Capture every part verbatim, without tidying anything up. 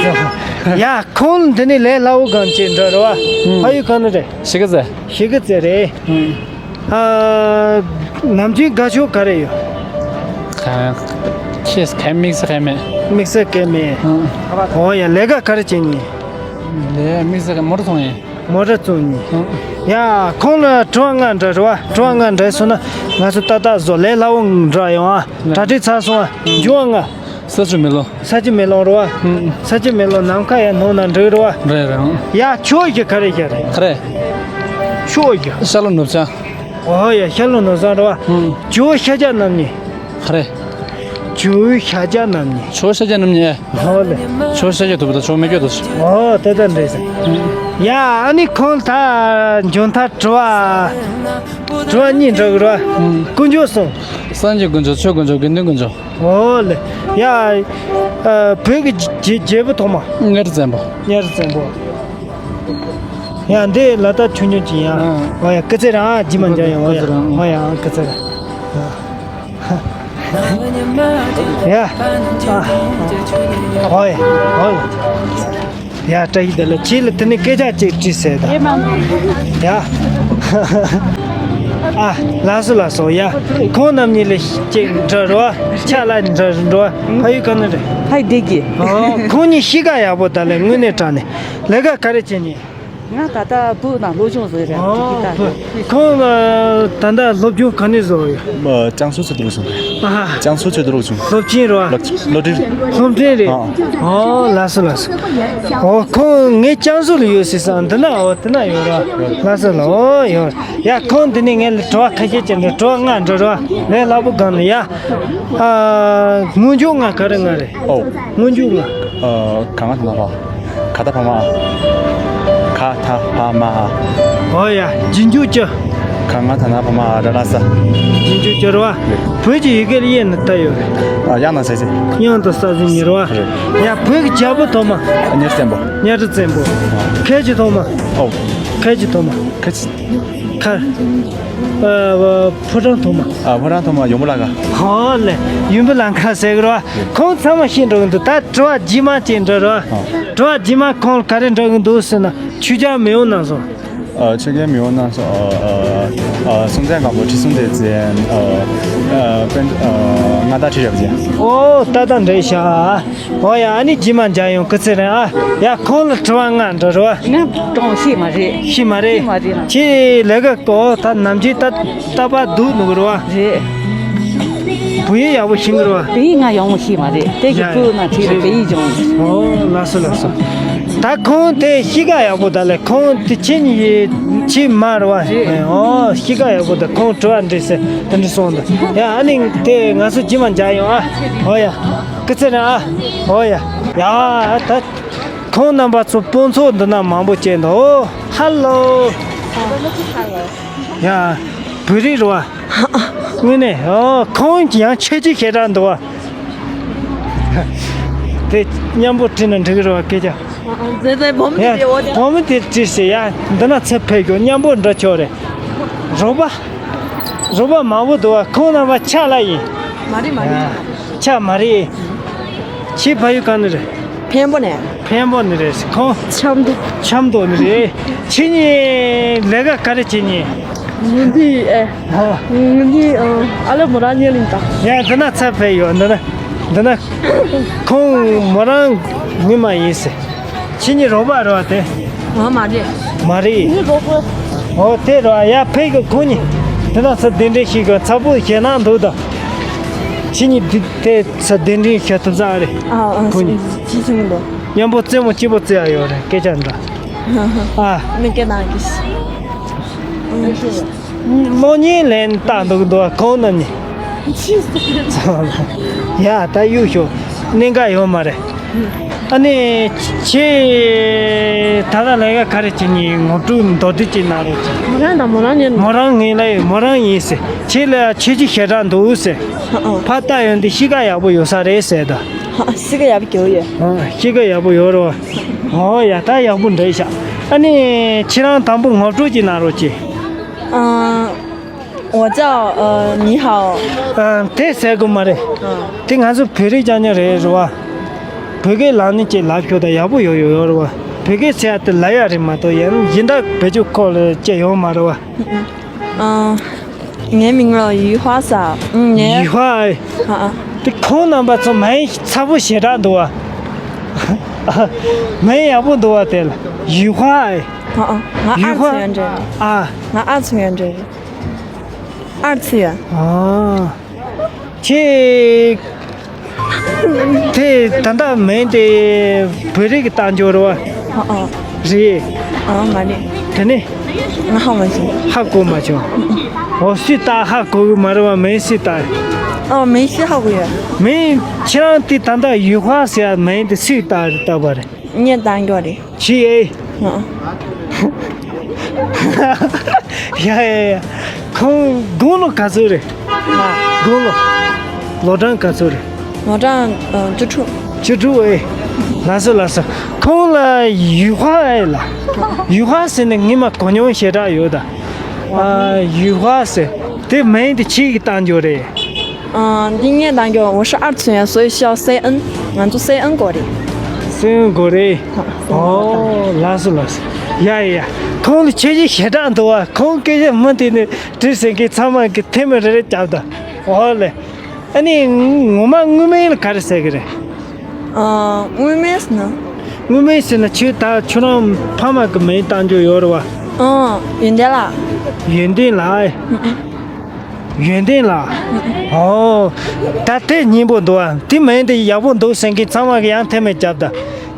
ཡ། ཁོང་འདི་ནས་ལས་སླ་བོ་གང་ཅིག་འདྲ་རེད་བ། ཕ་ཡུལ་གང་ནས་རེད། གཞིས་ཀ་རྩེ། གཞིས་ཀ་རྩེ་རེད། ཨ། ནམ་རྒྱུན་དགའ་ཕྱོགས་ག་རེ་ཡོད། ག་ཁྱེད་ག་དམིགས་བསལ་ག་མེད། དམིགས་བསལ་ག་མེད། ཨོ་ཡ། ལས་ཀ་ག་རེ་བྱེད་ཉིན། ལས་དམིགས་བསལ་ག་མོ་ཊ་ཚོང་ཡིན། མོ་ཊ་བཙོང་ཉིན། ཡ། ཁོང་ལ་དྲི་བ་ལྔ་འདྲ་རེད་བ། དྲི་བ་ལྔ་འདྲ་སོང་ན་ང་ཚོ་ཏག་ཏག་བཟོ་ལས་སླ་བོ་འདྲ་ཡོང་ཨ། གྲ་སྒྲིག་ཚར་སོང་ཨ། འབྱུང་བ་ལྔ། ས་ཆུ་མེ་རླུང་། ས་ཆུ་མེ་རླུང་རེད་བ། ས་ཆུ་མེ་རླུང་ནམ་མཁའ་ཡར་ལྷུང་ན་འགྲིག་རེད་བ། རེད་རེད། ཡ། ཕྱོགས་བཞི་ག་རེ་བཞི་རེད། ག་རེ། ཕྱོགས་བཞི། ཤར་ལྷོ་ནུབ་བྱང་། ཨོ་ཡ། ཤར་ལྷོ་ནུབ་བྱང་རེད་བ། ཇོ་བོ་ཤཱཀྱ་རྣམ་གཉིས། ག་རེ། ཇོ་བོ་ཤཱཀྱ་རྣམ་གཉིས། ཇོ་བོ་ཤཱཀྱ་རྣམ་གཉིས། ཨོ་ལེ། ཇོ་བོ་ཤཱཀྱ་ཐུབ་པ་དང་ཇོ་བོ་མི་བསྐྱོད་དོ། ཨོ་དེ་ལྟར་འདྲ་ཟེར། ཡ། ཨ་ནི་ཁོང་ད་འཇོན་ཐང་དྲི་བ། དྲི་བ་གཉིས་འདྲ་གི་རེད་བ། དཀོན་མཆོག་གསུམ། སངས་རྒྱས་དཀོན་མཆོག་ཆོས་དཀོན་མཆོག་དགེ་འདུན་དཀོན་མཆོག་ཨོ་ལེ། ཡ། ཨ། བོད་ཀྱི་རྒྱལ་རྒྱལ་པོ་ཐོག་མ། གཉའ་ཁྲི་བཙན་པོ། གཉའ་ཁྲི་བཙན་པོ། ཡ། འདི་ལ་དྭགས་ཆུང་ཆུང་ཅིག་ཡ། ཨ། ཨོ་ཡ། སྐུ་ཚེ་རིང་ཨ། རྗེས་མ་མཇལ་ཡོང་། ཨོ་ཡ། ཨོ་ཡ། སྐུ་ཚེ་རིང་། ཡ། ཨ། ཨོ་ཡ། ཨོ་ཡ། ཡ། བཀྲ་ཤིས་བདེ་ལེགས། ཁྱེད་ལ་དེ་ནས་སྐད་ཆ་གཅིག་དྲིས་ཟེར་ད། ཨེ་མ། ཡ། ཨ། ལགས་སོ་ལགས་སོ། ཡ། ཁོང་རྣམ་གཉིས་ལ་གཅིག་འདྲ་རོ། ཆ་ལ་འདྲ་འགྲོ། ཕ་ཡུལ་ག་ནས་རེད། ཕ་ཡུལ་བདེ་སྐྱིད། ཨོ། ཁོང་གཉིས་གཤིས་ཀ་ཡག་པོ་ད་ལས་དངོས་གནས་དྲང་གནས། ལས་ཀ་ག་རེ་བྱེད་ནི། ང་ད་ལྟ་བོད་ནང་སློབ་སྦྱོང་བཟོ་ཡི་རེད། ཨོ། ཁོང་ད་ལྟ་སློབ་སྦྱོང་ག་ནས་བཟོ་ཡོད། ཨ། ཅང་སུའུ་ཆེས་མཐོའི་སློབ་ཆུང་རེད། ཨ། ཅང་སུའུ་ཆེས་མཐོའི་སློབ་ཆུང་། སློབ་ཆེན་རེད་བ། སློབ་སློབ་འབྲིང་རེད། སློབ་འབྲིང་རེད། ཨ། ཨོ་ལགས་སོ་ལགས་སོ། ཨོ་ཁོང་ངས་ཅང་སུའུ་ལ་ཡོད་ཟེར་ས་འདི་ན། ཨོ་དེ་ན་ཡོད་ར། ལགས་སོ་ལགས། ཨོ་ཡོད། ཡ། ཁོང་འདི་ནས་ངས་ལ་དྲི་བ་ཁ་ཤས་ཅིག་འདྲི། དྲི་བ་ལྔ་འདྲི་ར། ངས་ལྷག་པོ་གང་ལ་ཡ། ཨ། སྔོན་འཇུག་ལྔ་ག་རེ་ལྔ་རེད། ཨོ། སྔོན་འཇུག་ལྔ། ཨ། ག་ང་ད་ན་བ། ག་ད་བ་མ། ག་ད་བ་མ། ཨོ་ཡ། རྗེས་འཇུག་བཅུ། ག་ང་ད་ན་བ་མ་ར་ལ་ས། རྗེས་འཇུག་བཅུ་རེད་བ། བོད་ཀྱི་ཡི་གེ་ལ་གཡས་ན་ཏ་ཡོད་རེད། ཨ། གཡས་ན་ས་ཟེར། གཡོན་དུ་ས་ཟེར་གཉིས་རེད་བ། རེད། ཡ། བོད་ཀྱི་རྒྱལ་པོ་ཐོག་མ། གཉའ་ཁྲི་བཙན་པོ། གཉའ་ཁྲི་བཙན་པོ། ཁལ་གྱི་ཐོག་མ། ཨོ། ཁལ་གྱི་ཐོག་མ། ཁལ་གྱི། ཁལ། ཨ། ཕོ་བྲང་ཐོག་མ། ཨ། ཕོ་བྲང་ཐོག་མ་ཡོམ་བུ་ལང་ཀ། ཧོ་ལེ། ཡོམ་བུ་ལང་ཀ་ཟེར་གི་རེད་བ། ཁོང་ཚང་མ་ཤེས་འགྲོ་གི་འདུག་ད་དྲི་བ་རྗེས་མ་ཅིག་འདྲི་རོགས། ཨ། དྲི་བ་རྗེས་མ་ཁོང་ལ་ག་རེ་འདྲི་གི་འདུག་ཟེར་ན། ཆོས་རྒྱལ་མེས་དབོན་རྣམ་གསུམ། ཨ། ཆོས་རྒྱལ་མེས་དབོན་རྣམ་གསུམ། ཨ། ཨ། ཨ། སྲོང་བཙན་སྒམ་པོ། ཁྲི་སྲོང་ལྡེ་བཙན། ཨ། ཨ། པཎ། ཨ། མངའ་བདག་ཁྲི་རབ་རྒྱན། ཨོ་ཏག་ཏག་འདྲི་ཤག་ཨོ་ཡ། ཨ་ནི་རྗེས་མ་མཇལ་ཡོང་། སྐུ་ཚེ་རིང་ཨ། ཡ། ཁོང་ལ་དྲི་བ་ལྔ་འདྲི་རོགས། ང་དྲང་ཤེས་མ་རེད། ཤེས་མ་རེད། ཤེས་མ་རེད་ལ། ཁྱེད་ལས་ཀ་གོ་ད་ནམ་རྒྱུན་ད་ད་པ་འདུག་ནུག་རོ། རེད། བོད་ཡིག་ཡག་པོ་ཤེས་གི་རོ། བོད་ཡིག་ང་ཡག་མོ་ཤེས་མ་རེད། དེ་གི། ཡ། བོད་ནང་ཁྲིད་ལ་བོད་ཡིག་སྦྱོང་། ཨོ་ལགས་སོ་ལགས་སོ། ད་ཁོང་དེ་གཤིས་ཀ་ཡག་པོ་ད་ལས། ཁོང་དེ་ཁྱེད་གཉིས་ཁྱེད་མ་རེད་བ། རེད། ཨོ་གཤིས་ཀ་ཡག་པོ་ད། ཁོང་དྲི་བ་འདྲི་ཟེར་དེ་འདྲ་སོང་ད། ཡ། ཨ་ནི་དེ་ང་ཚོ་རྗེས་མ་མཇལ་ཡོང་ཨ། ཨོ་ཡ། སྐུ་ཚེ་རིང་ཨ། ཨོ་ཡ། ཡ། ད། ཁོང་རྣམ་པ་ཚོ་སྤུན་ཚོགས་འདི་ན་མང་པོ་བྱས་འདུག་ཧ་ལོ། ཡ། བོད་རིགས་རེད་བ། དངོས་གནས། ཨོ། ཁོང་ཡང་ཆོས་ཀྱི་ཞལ་གྲངས་འདུག་བ། དེ་མཉམ་པོ་བྲིས་ན་འགྲིག་གི་རེད་བ་སྐད་ཆ། ཡ། བུ་མོ་དེ་བྲིས་ཟེར་ཡ། འདི་ན་ཚེ་ཕེབས་ཤོག་མཉམ་པོ་འགྲོ་ཆོག་རེད། རོགས་པ། རོགས་པ་མང་པོ་འདུག་བ། ཁོང་རྣམ་པ་ཆ་ལ་ཡིན། མ་རེད་མ་རེད། ཡ། ཆ་མ་རེད། ཁྱེད་ཕ་ཡུལ་ག་ནས་རེད། འཕན་པོ་ནས། འཕན་པོ་ནས་རེད། ཁོང་ཆབ་མདོ། ཆབ་མདོ་ནས་རེད། ཁྱེད་གཉིས་ལས་ཀ་ག་རེ་བྱེད་ཉེ། ངུ་འདི་ཨེ། ཧོ། ངུ་འདི་ཨ་ལེ་མོ་རང་ཉེ་ལིང་ད། ཡ། འདི་ན་ཚ་ཕེ་ཡོད། འདི་ན། འདི་ན། ཁོང་མོ་རང་ངུ་མ་ཡིན་ཟེར། ཁྱེད་གཉིས་རོགས་པ་རེད་བ་དེ། ང་མ་རེད། མ་རེད། ངའི་རོགས་པ། ཨོ་དེ་རེད་བ། ཡ། ཕེ་གི་ཁོང་གཉིས་འདི་ན་ཚ་གདན་འདྲེན་ཞིག་གི་ཚ་པོ་ཞེད་སྣང་འདུག་ད། ཁྱེད་གཉིས་འདི་དེ་ཚ་གདན་འདྲེན་བྱེད་ཐུབ་ས་རེད། ཨ་ཨ། ཁོང་གཉིས། ཅི་ཅི་མི་འདུག་མཉམ་པོ་རྩེད་མོ་གཅིག་པོ་རྩེ་ཡ་ཡོད་རེད། སྐད་ཆ་འདྲ། ཨ། ནི་སྐད་ནང་གི། གློག་བརྙན་ལེན་བལྟ་འདུག་འདུག་ཁོང་རྣམ་གཉིས། ཡ། ད་གཡུག་ཞོག་གནད་འགག་ཡོད་མ་རེད། ཨ་ནི་ཁྱེད་ད་ལྟ་ལས་ཀ་ག་རེ་བྱེད་ཉེ། ངོ་སྤྲོད་མདོར་བསྡུས་ཅིག་གནང་རོགས་གྱིས། མོ་རང་དང་མོ་རང་ཉན། མོ་རང་ངེད་ལ་ཡོད། མོ་རང་ཡིན་ཟེར། ཁྱེད་ལ་ཆོས་ཀྱི་ཞལ་གྲངས་འདུག་ཟེར། ཨ་ཨ། ཕར་ལྟ་ཡོང་དུས་གཤིས་ཀ་ཡག་པོ་ཡོད་ས་རེད་ཟེར་ད། ཧ། གཤིས་ཀ་ཡག་པོ་ཡོད་ཡོད། ཨ། གཤིས་ཀ་ཡག་པོ་ཡོད་རེད་བ། ཨོ་ཡ། ད་ཡག་པོ་འདྲ་ཤག་ཨ་ནི་ཁྱེད་རང་དང་པོ་ངོ་སྤྲོད་ཅིག་གནང་རོགས་གྱིས། ཨ། 我叫呃你好。 ཨ། དེ་ཟེར་དགོས་མ་རེད། ཨ། དེ་ང་ཚོ་བོད་རིགས་རྐྱང་རྐྱང་རེད་རེད་བ། བོད་སྐད་ལབ་ནི་ཅིག་ལབ་ཤོག་དང་ཡག་པོ་ཡོད་ཡོད་ཡོད་རེད་བ། བོད་སྐད་ཟེར་ཡ་དེ་ལབ་ཡ་རེད་མ་གཏོགས་ཡང་སྦྱིན་བདག་བེད་སྤྱོད་ཁོ་ལ་ཅི་ཡོད་མ་རེད་བ། ཨང་། ངའི་མིང་ལ་ཡུས་ཧྭ་ཟེར། ཨང་། ངའི་ཡུས་ཧྭ་ཨེ། ཨ་ཨ། དེ་ཁོང་རྣམ་པ་ཚོ་མིང་ཚ་པོ་ཞེ་དྲག་འདུག་བ། མིང་ཡག་པོ་འདུག་བ་དེ་ལ་ཡུས་ཧྭ་ཨེ། ཨ་ཨ། ང་ཨར་ཚུ་ཡོན་འདྲ་རེད། ཨ། ང་ཨར་ཚུ་ཡོན་འདྲ་རེད། ཨར་ཚུ་ཡོན། ཨ། ཁྱེད། དེ་ད་ལྟ་མིང་དེ་བོད་རིགས་ཀྱི་བཏགས་འཇོག་རེད་བ། ཨ་ཨ། རེད། ཨ་མ་རེད། དེ་ནས། ང་ཧ་མ་བྱུང་། ཧ་གོ་མ་བྱུང་། འོ་སུས་བཏགས་ཧ་གོ་གི་མ་རེད་བ། མིང་སུས་བཏགས། ཨ་མིང་སུས་ཧ་གོ་ཡོད། མིང་ཁྱེད་རང་དེ་ད་ལྟ་ཡུས་ཧྭ་ཟེར་ཡ་མིང་དེ་སུས་བཏགས་བཏགས་པ་རེད། ངས་བཏགས་འཇོག་རེད། ཆི་ཨེ། ཨ། ཡ་ཡ་ཡ། ཁོང་དགུང་ལོ་ག་ཚོད་རེད། ང་། དགུང་ལོ། ལོ་གྲངས་ག་ཚོད་རེད། ལོ་གྲངས་ཨ་བཅུ་དྲུག་བཅུ་དྲུག་ཨེ། ལགས་སོ་ལགས་སོ། ཁོང་ལ་ཡུས་ཧྭ་ཨེ་ལ། ཡུས་ཧྭ་ཟེར་ནས་ངས་མ་གོ་མྱོང་ཞེ་དྲག་ཡོད་ད། ཨ་ཡུས་ཧྭ་ཟེར། དེ་མིང་དེ་ཁྱེད་ཀྱིས་བཏགས་འཇོག་རེད། 嗯，今年当中我是二次元，所以需要C N，俺做 C N 过的。C N 过的。哦，ལགས་སོ་ལགས་སོ། ཡ་ཡ་ཡ། ཁོང་ལ་ཁྱད་ཆོས་ཞེ་དྲག་འདུག་བ། ཁོང་སྐད་ཆ་མུ་མཐུད་ནས་དྲི་ཟེར་མཁན་ཚང་མ་གི་ཐེངས་མ་རེ་རེ་རྒྱབ་ད། ཨོ་ལེ། ཨ་ནི་ངོ་མ་དངོས་མིང་ལ་ག་རེ་ཟེར་གི་རེད། ཨ། དངོས་མིང་ཟེར་ན། དངོས་མིང་ཟེར་ན་ཁྱོད་ད་ཁྱོད་རང་ཕ་མ་གི་མིང་བཏགས་འཇོག་ཡོད་རེད་བ། ཨ། ཡོན་ཏན་ལགས། ཡོན་ཏན་ལགས། ཡོན་ཏན་ལགས། ཨོ། ད་དེ་སྙན་པོ་འདུག་ཨ། དེ་མིང་དེ་ཡག་པོ་འདུག་ཟེར་མཁན་ཚང་མ་གི་ཡང་ཐེངས་མ་རྒྱབ་ད།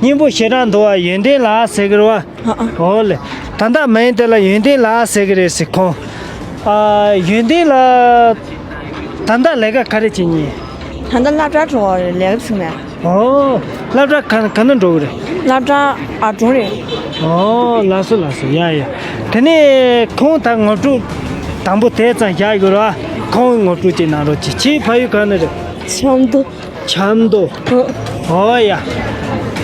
སྙན་པོ་ཞེ་དྲག་འདུག་ཨ། ཡོན་ཏན་ལགས་ཟེར་གི་རེད་བ། ཨ་ཨ། ཨོ་ལེ། ད་ལྟ་མིང་དེ་ལ་ཡོན་ཏན་ལགས་ཟེར་གི་རེད་ཟེར་ཁོང་། ཨ། ཡོན་ཏན་ལགས། ད་ལྟ་ལས་ཀ་ག་རེ་བྱེད་ཉིན། ད་ལྟ་སློབ་གྲྭ་འགྲོ་བ་རེད། ལས་ཀ་བྱེད་མེད། ཨོ། སློབ་གྲྭ་ག་ག་ན་འགྲོ་གི་རེད། སློབ་གྲྭ་ཨ་གྲོང་རེད། ཨོ་ལགས་སོ་ལགས་སོ། ཡ་ཡ། དེ་ནས་ཁོང་ད་ངོ་སྤྲོད་དང་པོ་དེ་ཙམ་བཞག་ཡོད་ར། ཁོང་ངོ་སྤྲོད་ཅིག་གནང་རོགས་གྱིས། ཁྱེད་ཕ་ཡུལ་ག་ནས་རེད། ཆབ་མདོ། ཆབ་མདོ། ཨོ་ཡ།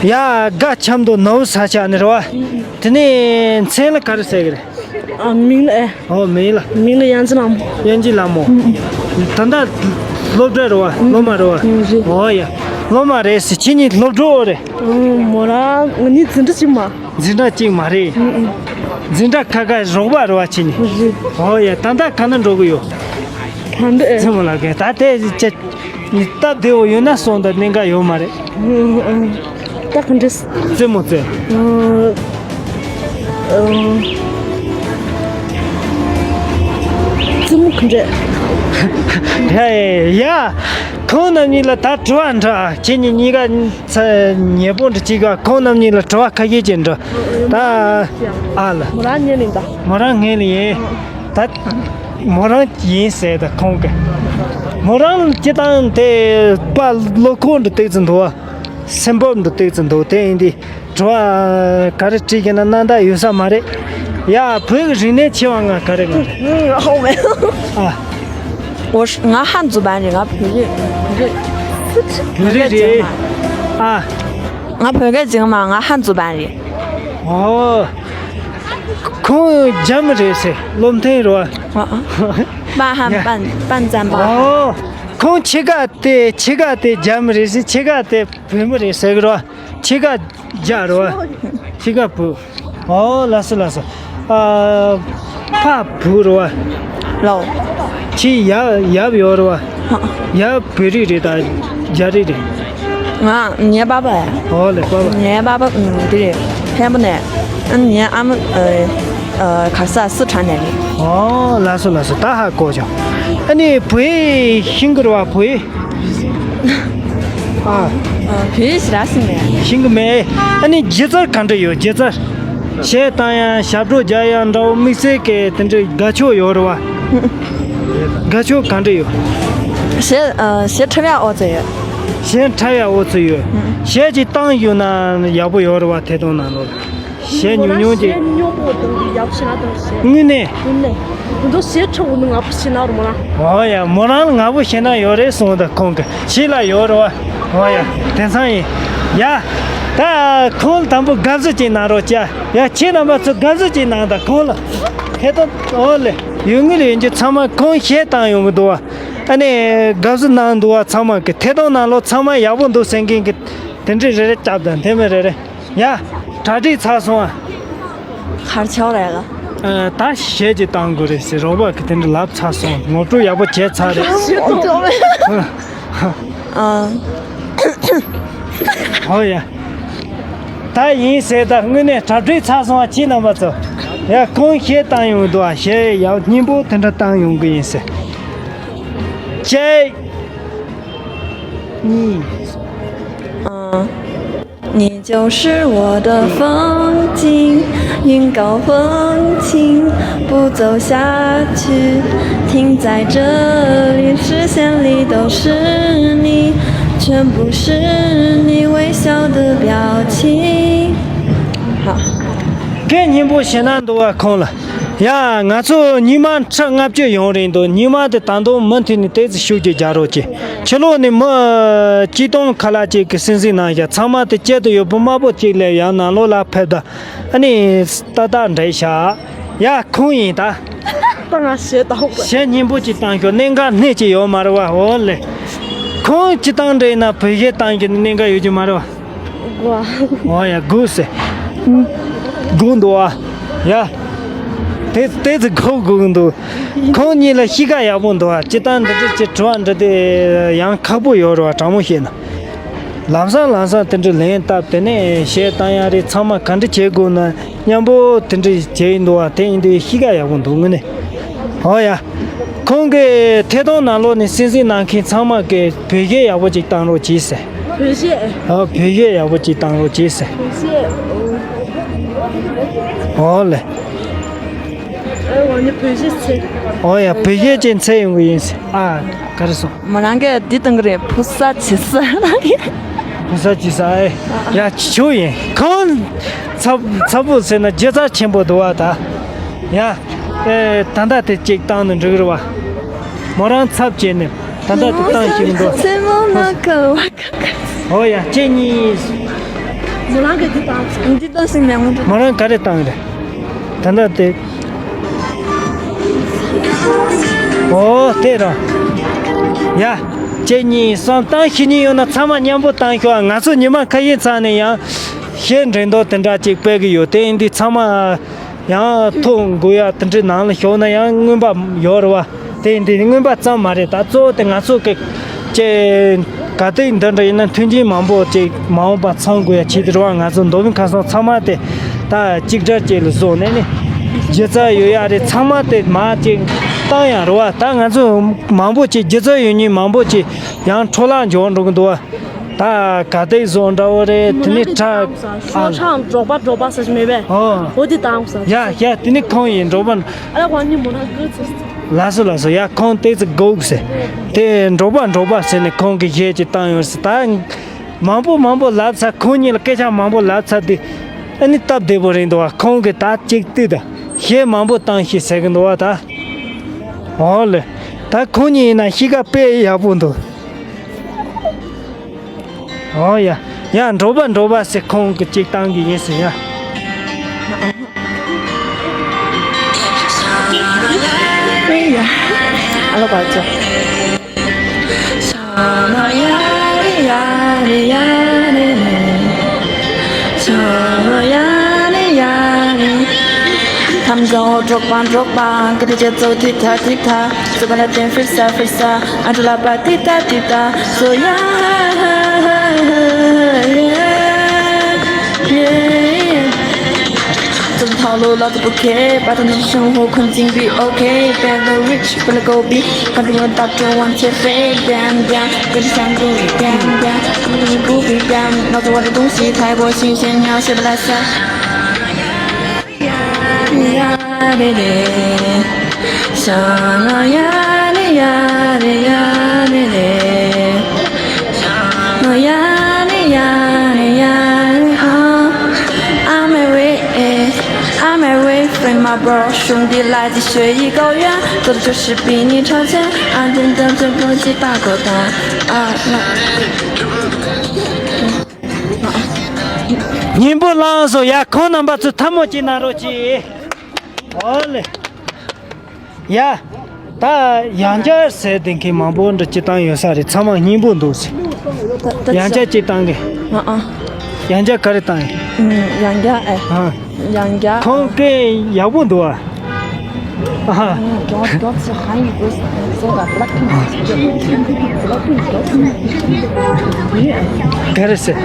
ཡ་དགའ་ཆབ་མདོ་ནོར་བུ་ས་ཆ་ནས་རེད་བ། དེ་ནས་མཚན་ལ་ག་རེ་ཟེར་གི་རེད། ཨ། མིང་ལ་ཨེ། ཨོ་མིང་ལ། མིང་ལ་དབྱངས་ཅན་ལྷ་མོ། དབྱངས་ཅན་ལྷ་མོ། ད་ལྟ་སློབ་གྲྭ་རེད་བ། སློབ་མ་རེད་བ། ཨོ་ཡ། སློབ་མ་རེད་ཟེར། ཁྱེད་གཉིས་སློབ་གྲོགས་རེད། མོ་རང་ང་གཉིས་འཛིན་གྲྭ་གཅིག་མ། འཛིན་གྲྭ་གཅིག་མ་རེད། འཛིན་གྲྭ་ཁ་ཁ་རོགས་པ་རེད་བ་ཁྱེད་གཉིས། ཨོ་ཡ། ད་ལྟ་ག་ན་འགྲོ་གི་ཡོད། ད་ལྟ་ཨེ། རྩེད་མོ་ལ་གས་ད་ལྟ་ཅི། སྟབས་བདེ་བོ་ཡོད་ན་སོང་ད་གནད་འགག་ཡོད་མ་རེད། ད་ག་འདྲས། རྩེད་མོ་རྩེ། རྩེད་མོ་ག་འདྲས། ཡ་ཡ། ཁོང་རྣམ་གཉིས་ལ་ད་དྲི་བ་འདྲི་ཨ། ཁྱེད་གཉིས་གཉིས་ཀ་ཚ་ཉེ་པོ་འདྲ་གཅིག་ག་ཁོང་རྣམ་གཉིས་ལ་དྲི་བ་ཁ་ཤས་ཅིག་འདྲི། ད་ཨ་ལ། མོ་རང་ངའི་ལིང་ད། མོ་རང་ངའི་ལིང་ཡིན། ད་མོ་རང་ཡིན་ཟེར་ད་ཁོང་གི། མོ་རང་སྤྱི་བཏང་དེ་པ་བློ་ཁོག་འདྲ་ཏོག་ཙམ་འདུག་བ། སེམས་པ་འདྲ་ཏོག་ཙམ་འདུག་དེ་ཡིན་དུས་དྲི་བ་ག་རེ་དྲིས་ཀྱི་ན་རྣམ་དག་ཡོད་ས་མ་རེད། ཡ་བོད་ཀྱི་རིག་གནས་ཆེ་བ་ང་ག་རེ་ང་རེད། ཨ། 我是 ང་ཧན་族班རེད། ང་བོད་རིགས། བོད་རིགས་རེད། ཨ། ང་བོད་སྐད་སྦྱང་མ། ང་ཧན་族班རེད། ཨོ། ཁོང་རྒྱ་མི་རེད་ཟེར། བློ་མཐུན་རེད་བ། ཨ་ཨ། 半汉半半占半汉། ཨོ། ཁོང་ཕྱི་ག་དེ་ཕྱི་ག་དེ་རྒྱ་མི་རེད་ཟེར། ཕྱི་ག་དེ་བོད་མི་རེད་ཟེར་གི་རེད་བ། ཕྱི་ག་རྒྱ་རེད་བ། ཕྱི་ག་བོད། ཨོ་ལགས་སོ་ལགས་སོ། ཨ། ཕ་བོད་རེད་བ། ལའོ། ཁྱི་ཡབ་ཡབ་ཡོད་རེད་བ། ཧ། ཡབ་བོད་རིགས་རེད་ད་རྒྱ་རིགས་རེད། ང་ངའི་པ་ཕ་ཡ། ཨོ་ལེ་པ་ཕ། ངའི་པ་ཕ་ཨུམ་འདི་རེད། འཕན་པོ་ནས། ཨ་ངའི་ཨ་མ་ཨ་ཨ་ག་ས་སི་ཁྲོན་ནས་རེད། ཨོ་ལགས་སོ་ལགས་སོ། ད་ཧ་གོ་བྱུང་། ཨ་ནི་བོད་ཡིག་ཤེས་ཀྱི་རེད་བ། བོད་ཡིག་ཨ། ཨ། བོད་ཡིག་ཞེ་དྲག་ཤེས་མེད། ཤེས་ཀྱི་མེད། ཨ་ནི་སྒྱུ་རྩལ་ག་འདྲ་ཡོད། སྒྱུ་རྩལ། གཞས་བཏང་ཡ། ཞབས་བྲོ་རྒྱག་ཡ་འདྲ་བོ་དམིགས་བསལ་གྱི་དེ་འདྲའི་དགའ་ཕྱོགས་ཡོད་རེད་བ། དགའ་ཕྱོགས་ག་འདྲ་ཡོད། གཞས་ཨ་གཞས་འཁྲབ་ཡ་ཨོ་ཙི་ཡོད། གཞས་འཁྲབ་ཡ་ཨོ་ཙི་ཡོད། གཞས་ཅིག་བཏང་ཡོད་ན་ཡག་པོ་ཡོད་རེད་བ། ཐད་གཏོང་ནང་ལོགས་ལ། གཞས་ཉུང་ཉུང་ཅིག་གཞས་སྙོམས་པོ་དང་ཡག་ཤེས་ན་དང་གཞས། དངོས་གནས། དངོས་གནས། དེ་ཚོ་གཞས་འཁྲབ་འོ་ན་ང་པོ་ཤེས་ན་རུ་མོ་རང་། ཨོ་ཡ། མོ་རང་ལ་ང་པོ་ཤེས་ན་ཡོད་རེད་གསུངས་ད་ཁོང་གི་ཕྱི་ལ་ཡོད་རེད་བ། ཨོ་ཡ། དེང་སང་ཡིན། ཡ། ད་ཁོང་ལ་དང་པོ་དགའ་བསུ་ཅིག་གནང་རོགས་བྱ། ཡ་ཁྱེད་རྣམ་པ་ཚོ་དགའ་བསུ་ཅིག་གནང་ད་ཁོང་ལ། ཧེ་ད་ཨོ་ལེ། ཡོད་ངེས་ལ་ཡོད་རྒྱུ་ཚང་མ་ཁོང་གཞས་བཏང་ཡོང་གི་འདུག་བ། ཨ་ནི་དགའ་བསུ་གནང་འདུག་བ། ཚང་མ་གི་ཐད་གཏོང་ནང་ལོགས་ཚང་མ་ཡག་པོ་འདུག་ཟེར་མཁན་གི། དེ་འདྲས་རེ་རེ་རྒྱབ་དང་དེ་མི་རེ་རེ། ཡ། གྲ་སྒྲིག་ཚར་སོང་ཨ། གར་ཆོག་རེད་ལ། ཨ། ད་གཞས་ཅིག་བཏང་དགོས་རེད་ཟེར། རོགས་པ་གི་དེ་འདྲས་ལབ་ཚར་སོང་། ངོ་སྤྲོད་ཡག་པོ་བྱས་ཚར་རེད། ཨ། ཨོ་ཡ། ད་ཡིན་ཟེར། ད་དངོས་གནས་གྲ་སྒྲིག་ཚར་སོང་བ། ཁྱེད་རྣམ་པ་ཚོ། ཡ། ཁོང་གཞས་བཏང་ཡོང་འདུག་ཨ། གཞས་ཡག་སྙན་པོ་དེ་འདྲ་བཏང་ཡོང་གི་ཡིན་ཟེར། གཅིག་གཉིས། ཨ། 你就是我的风景，云高风轻，不走下去，停在这里，视线里都是你，全部是你微笑的表情。好。 སྐད་སྙན་པོ་ཞེ་ན་འདུག་བ་ཁོང་ལ། ཡ། ང་ཚོ་ཉི་མ་ཁྲི་ལྔ་བཅུ་ཡོང་རེད་འདུག་ཉི་མ་དེ་ད་དུང་མུ་མཐུད་ནས་ཏོག་ཙམ་ཤུགས་ཀྱིས་རྒྱག་རོགས་གྱིས། ཕྱི་ལོགས་ནས་མི་གཅིག་སྟོང་ཁ་ལྷག་ཅིག་གིས་སིང་སིང་གནང་བཞག་ཚང་མ་དེ་དཀྱིལ་དུ་ཡོད་པོ་དམར་པོ་གཅིག་སླེབས། ཡང་ནང་ལོགས་ལ་ཕེབས་ད། ཨ་ནི་ཏག་ཏག་འདྲེས་བཞག་ཡ། ཁོང་ཡིན་ད། ད་ང་གཞས་བཏང་དགོས། གཞས་སྙན་པོ་ཅིག་བཏང་ཤོག་གནད་འགག་སྣེ་གཅིག་ཡོད་མ་རེད་བ། འོ་ལེ། ཁོང་སྤྱིར་བཏང་འདྲ་ཡིན་ན་བོད་གཞས་བཏང་རྒྱུ་ནི་གནད་འགག་ཡོད་རྒྱུ་མ་རེད་བ། འོ་ཡ། སྒུག་ཟེར། སྒུག་འདུག་ཨ། ཡ། དེ་དེ་ཚོ་སྒུག་སྒུག་འདུག་ཁོང་གཉིས་ལ་གཤིས་ཀ་ཡག་པོ་འདུག་ཨ། སྤྱིར་བཏང་འདི་འདྲ་ཅིག་དྲི་བ་འདྲི་དུས་ཡང་ཁག་པོ་ཡོད་རེད་བ། དྲང་མོ་བཤད་ན། ལམ་སང་ལམ་སང་དེ་འདྲ་ལན་བཏབ། དེ་ནས་གཞས་བཏང་ཡ་རེད། ཚང་མ་ག་འདྲ་བྱེད་དགོས་ན་མཉམ་པོ་དེ་འདྲ་བྱས་ཡིན་འདུག་བ། དེ་ཡིན་དུས་གཤིས་ཀ་ཡག་པོ་འདུག་དངོས་གནས། ཨོ་ཡ། ཁོང་གི་ཐད་གཏོང་ནང་ལོགས་ནས་སིང་སིང་གནང་མཁན་ཚང་མ་གི་བོད་གཞས་ཡག་པོ་ཅིག་བཏང་རོགས་གྱིས་ཟེར། བོད་གཞས། ཨོ། བོད་གཞས་ཡག་པོ་ཅིག་བཏང་རོགས་གྱིས་ཟེར། བོད་གཞས། ཨོ་ལེ། ཨེ། འོ་ནི་བོད་གཞས་འཚོལ། ཨོ་ཡ། བོད་གཞས་ཅིག་འཚོལ་ཡོང་གི་ཡིན་ཟེར། ཨ། ག་རེ་སོང་། མོ་རང་གིས་འདི་བཏང་གི་རེད། བུ་ས་ཇི་ས། བུ་ས་ཇི་ས། ཨེ། ཡ། ཆུ་ཡིན། ཁོང་ཚ་ཚ་པོ་ཟེར་ན་སྒྱུ་རྩལ་ཆེན་པོ་འདུག་བ་ད། ཡ། ཨེ། ད་ལྟ་དེ་ཅིག་བཏང་ནས་འགྲིག་རེད་བ། མོ་རང་ཚབ་བྱས་ནས་ད་ལྟ་དེ་བཏང་ཞིག་འདུག་ཨོ་ཡ། གཅིག་གཉིས། མོ་རང་གིས་འདི་བཏང་། འདི་བཏང་ཞིག་མེད་འོང་། མོ་རང་ག་རེ་བཏང་རེད། ད་ལྟ་དེ། ཨོ། དེ་རང་། ཡ། གཅིག་གཉིས་གསུམ། བཏང་ཤེས་ཉེན་ཡོད་ན་ཚང་མ་མཉམ་པོ་བཏང་ཤོག་ང་ཚོ་ཉི་མ་ཁ་ཤས་ཚར་ནས་ཡང་གཞས་འགྲན་བསྡུར་དེ་འདྲ་ཅིག་སྤེལ་གི་ཡོད། དེ་ཡིན་དུས་ཚང་མ་ཡང་ཐོ་འགོད་ཡ་དེ་འདྲའི་ནང་ལ་ཞུགས་ན་ཡང་རྔོན་པ་ཡོད་རེད་བ། དེ་འདི་རྔོན་པ་ཙམ་མ་རེད། ད་གཙོ་བོ་དེ་ང་ཚོ་གི་ཅེ་ག་དེ་འདི་འདྲ་ཡིན་ན་མཐུན་རྐྱེན་མང་པོ་ཅིག་མ་འོངས་པ་ཚང་དགོས་ཡ་ཆེད་དུ་རེད་བ། ང་ཚོ་མདོ་དབུས་ཁམས་གསུམ་ཚང་མ་དེ་ད་གཅིག་སྒྲིལ་ཅིག་ལ་བཟོས་ནས་ནི་སྒྱུ་རྩལ་ཡོད་ཡ་རེད། ཚང་མ་དེ་མ་ཅིག་བཏང་ཡ་རེད་བ། ད་ང་ཚོ་མང་པོ་ཅིག་སྒྱུ་རྩལ་ཡོད་མཁན་མང་པོ་ཅིག་ཡང་འཕྲོ་བརླག་འགྲོ་འགྲོ་གི་འདུག་བ། ད་ག་དེ་བཟོ་འདྲ་བོ་རེད། དེ་ནི་ཁྲ། ཤོག་ཁྲ་འབྲོག་པ་འབྲོག་པ་ཟེར་གྱི་མེད་པས། ཨོ། འོ་དེ་བཏང་ཟེར། ཡ་ཡ། དེ་ནི་ཁོང་ཡིན་འབྲོག་པ། ཨ་ལ་ཁོང་ནི་མོ་རང་གི་ཚོ། ལགས་སོ་ལགས་སོ། ཡ། ཁོང་ཏོག་ཙམ་སྒུག་ཟེར། དེ་འབྲོག་པ་འབྲོག་པ་ཟེར་ནས་ཁོང་གི་གཞས་ཅིག་བཏང་ཡོང་ཟེར། ད་མང་པོ་མང་པོ་ལབ་ཚར། ཁོང་གཉིས་ལ་སྐད་ཆ་མང་པོ་ལབ་ཚར་དུས་ཨ་ནི་སྟབས་བདེ་པོ་རེད་འདུག་བ། ཁོང་གིས་ད་ཅིག་ལྟོས་དང་། གཞས་མང་པོ་བཏང་ཤིག་ཟེར་གི་འདུག་བ་ད། འོ་ལེ། ད་ཁོང་གཉིས་ཡིན་ན་གཤིས་ཀ་དཔེ་ཡག་པོ་འདུག་ཨོ་ཡ། ཡ། འབྲོག་པ་འབྲོག་པ་ཟེར། ཁོང་གི་ཅིག་བཏང་གི་ཡིན་ཟེར་ཡ། ཨ་ལོ་བ་ཅོ། སྙན་པོ་བླངས་སོང་། ཡ། ཁོང་རྣམ་པ་ཚོ་ཐལ་མོ་གཅིག་གནང་རོགས་གྱིས། ཨོ་ལེ། ཡ། ད་ཡང་བསྐྱར་ཟེར་དེ་མཁན་མང་པོ་འདྲ་སྤྱིར་བཏང་ཡོད་ས་རེད། ཚང་མ་སྙིང་པོ་འདུག་ཟེར། ད་ད་ཡང་བསྐྱར་ཅིག་བཏང་གི། ཨ་ཨ། ཡང་བསྐྱར་ག་རེ་བཏང་ཡིན། ཨུམ། ཡང་བསྐྱར་ཨེ། ཨ། ཡང་བསྐྱར། ཁོང་སྐད་ཡག་པོ་འདུག་ཨ། ཨ། ག་རེ་ཟེར།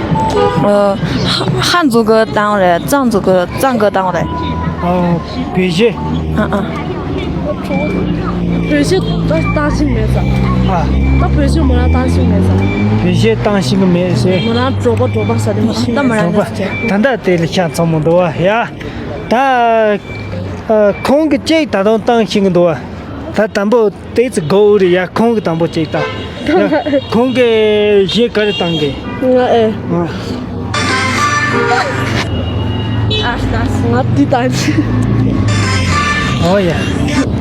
ཨ། ཧ་ཧ་འཛུགས་གི་བཏང་རེད། ཙང་འཛུགས་གི་ཙང་གི་བཏང་རེད། ཨ། བེད་སྤྱོད། ཨ་ཨ། བེད་སྤྱོད་ད་བཏང་ཤེས་མེད་ས། ཨ། ད་བེད་སྤྱོད་མོ་རང་བཏང་ཤེས་མེད་ས། བེད་སྤྱོད་བཏང་ཤེས་གི་མེད་ཟེར། མོ་རང་འབྲོག་པ་འབྲོག་པ་ས་དེ་མ་ཤེས་ད་མོ་རང་འབྲོག་པ། ད་ལྟ་དེ་ལ་ཤ་ཚ་མོ་འདུག་བ་ཡ། ད་ཨ། ཁོང་གི་ཅིག་ད་དུང་བཏང་ཤེས་གི་འདུག་བ། ད་དང་པོ་ཏོག་ཙམ་སྒུག་རེད་ཡ། ཁོང་གི་དང་པོ་ཅིག་ད། ཡ། ཁོང་གི་གཞས་ག་རེ་བཏང་གི། ང་ཨེ། ཨ། ང་འདི་བཏང་ཤེས། ཨོ་ཡ།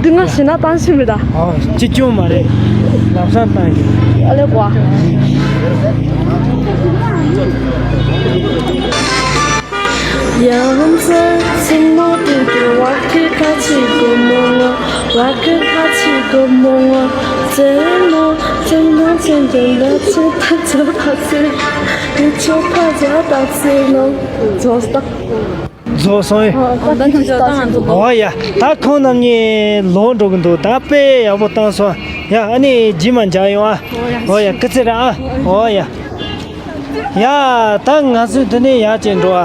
འདི་ང་གཞས་ན་བཏང་ཤེས་མེད་ད། ཨོ། ཅི་ཅུང་མ་རེད། ལམ་སང་བཏང་ཤེས། ཨ་ལེ་ཀོ། རྫོགས་སོང་ཡ། ཨ། ད་ཁོང་རྣམ་གཉིས་ལོག་འགྲོ་གི་འདུག་ད་དཔེ་ཡག་པོ་བཏང་སོང་ཡ། ཨ་ནི་རྗེས་མ་མཇལ་ཡོང་ཨ། ཨོ་ཡ། སྐུ་ཚེ་རིང་ཨ། ཨོ་ཡ། ཡ། ད་ང་ཚོས་འདི་ནས་ཡར་བཅད་འགྲོ་ཨ།